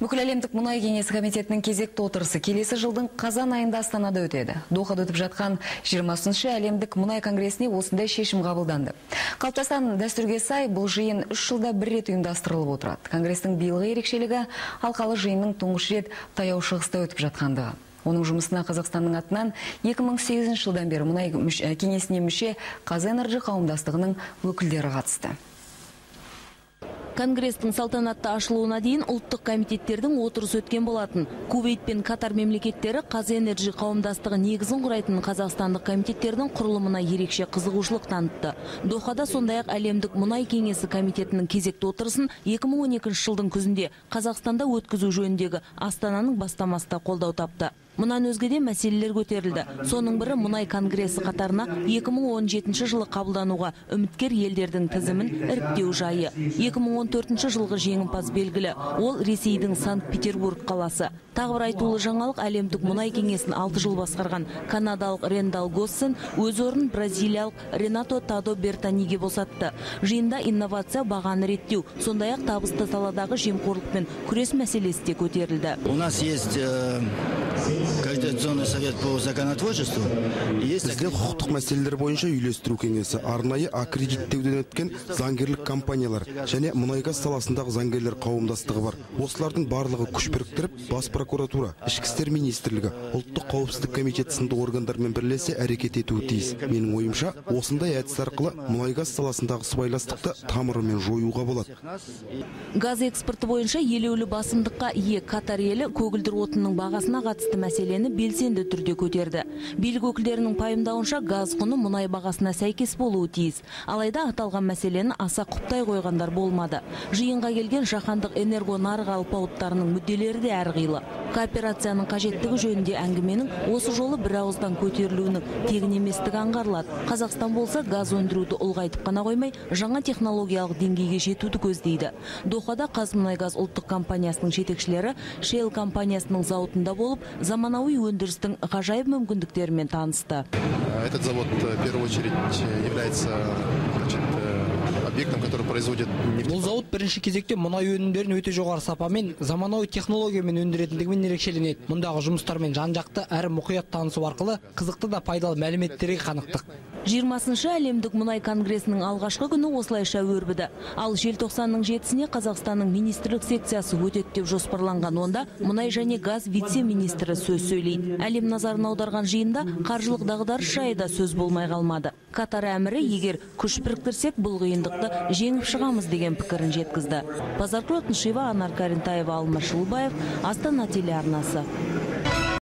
Бүкіл әлемдік мұнай кеңесі комитетінің кезекті отырысы келесі жылдың қазан айында Астанада өтеді. Дохада өтіп жатқан 20-шы әлемдік мұнай конгресіне осындай шешім қабылданды. Қалыптасқан дәстүрге сай бұл жиын 3 жылда бір рет ұйымдастырылып отырады. Конгрестің биылғы ерекшелігі алқалы жиынның тұңғыш рет Таяу Шығыста өтіп жатқандығы. Оның жұмысына Қазақстанның атынан 2008 жылдан бері мұнай кеңесіне мүше ҚазЭнерджи қауымдастығының өкілдері қатысты. Конгрестің салтанатты ашылуына дейін ұлттық комитеттердің отырысы өткен болатын. Кувейт пен Катар мемлекеттері ҚазЭнерджи қауымдастығы негізін құрайтын қазақстандық комитеттердің құрылымына ерекше қызығушылық танытты. Дохада сондай-ақ әлемдік мұнай кеңесі комитетінің кезекті отырысын 2012 жылдың күзінде Қазақстанда өткізу жөніндегі Астананың бастамасы да қолдау тапты. Мұнан өзге де мәселелер көтерілді. Соның бірі мұнай конгресі қатарына 2017 жылы қабылдануға үміткер елдердің тізімін іріктеу жайы. 2014 жылғы жеңімпаз белгілі. Ол Ресейдің Санкт-Петербург қаласы. Тағы бір айтулы жаңалық: әлемдік мұнай кеңесін 6 жыл басқарған канадалық Рэндал Госсен өз орнын бразилиялық Ренато Тадо Бертаниге босатты. Жиында инновация, бағаны реттеу, сондай-ақ табысты саладағы жемқорлықпен күрес мәселесі де көтерілді. У нас есть Координационный совет по законотворчеству. Есть Бізде құқықтық мәселелер бойынша үйлестіру кеңесі, арнайы аккредиттеуден өткен заңгерлік компаниялар және мұнай-газ саласындағы заңгерлер қауымдастығы бар. Осылардың барлығы күш біріктіріп, бас прокуратура, Ішкі істер министрлігі, Ұлттық қауіпсіздік комитеті сынды органдармен бірлесе әрекет етуі тиіс. Менің ойымша, осындай әдіс арқылы мұнай-газ саласындағы сыбайластықты тамырымен жоюға болады. Газ экспорты бойынша елеулі басымдыққа ие Катар елі көгілдір отынның бағасына қатысты мәселені белсенді түрде көтерді. Билік өкілдерінің пайымдауынша, газ құны мұнай бағасына сәйкес болуы тиіс. Алайда аталған мәселені аса құптай қойғандар болмады. Жиынға келген жаһандық энергонарық алпауыттарының мүдделері де әрқилы. Кооперацияның қажеттігі жөнінде әңгіменің осы жолы бір ауыздан көтерілуінің тегін еместігі аңғарылады. Қазақстан болса, газ өндіруді ұлғайтып қана қоймай, жаңа технологиялық деңгейге жетуді көздейді. Дохада «Қазмұнайгаз» ұлттық компаниясының жетекшілері Shell компаниясының зауытында болып, заманауи өндірістің ғажайып мүмкіндіктерімен танысты. Этот завод в первую очередь является, значит, объектом, который производит нефть. Бұл зауыт бірінші кезекте мұнай өнімдерін өте жоғары сапамен, заманауи технологиямен өндіретіндігімен ерекшеленеді. Мұндағы жұмыстармен жан жақты әрі мұқият танысу арқылы қызықты да пайдалы мәліметтерге қанықтық. 20-шы әлемдік мұнай конгресінің алғашқы күні осылайша өрбіді. Ал желтоқсанның 7-сіне Қазақстанның министрлік секциясы өтеді деп жоспарланған. Онда мұнай және газ вице-министрі сөз сөйлейді. Әлем назарын аударған жиында қаржылық дағдарыс жайы да сөз болмай қалмады. Катар әмірі егер күш біріктірсек, бұл қиындықты жеңіп шығамыз деген пікірін жеткізді. Базаркүл Отыншева, Анар Карентаева, Алмас Жылубаев, Астана телеарнасы.